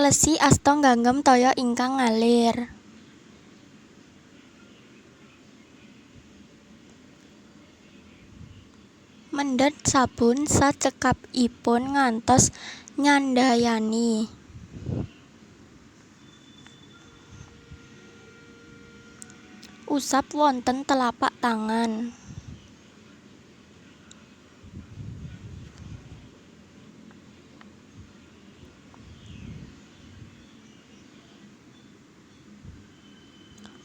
Elesi asta ngganggem toya ingkang ngalir. Mendhet sabun sacekapipun ngantos nyandayani. Usap wonten telapak tangan.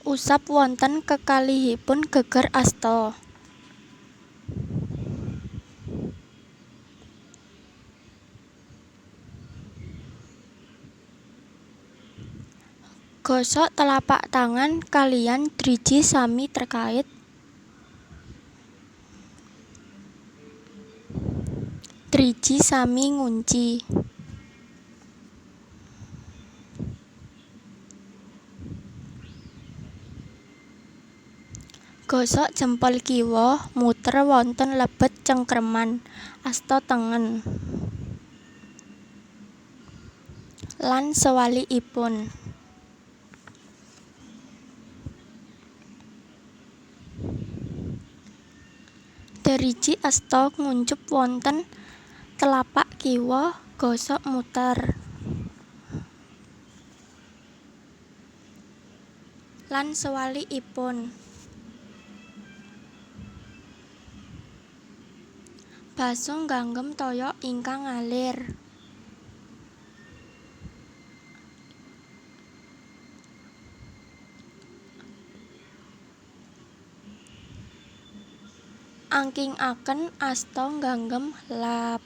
Usap wonten kekalihipun geger asta. Gosok telapak tangan kaliyan driji sami terkait. Driji sami ngunci. Gosok jempol kiwa muter wonten lebet cengkreman asta tengen. Lan sewalikipun. Deriji asta nguncup wonten telapak kiwa gosok muter. Lan sewalikipun. Baso ngganggem toya ingkang ngalir. Angkingaken asta ngganggem lap.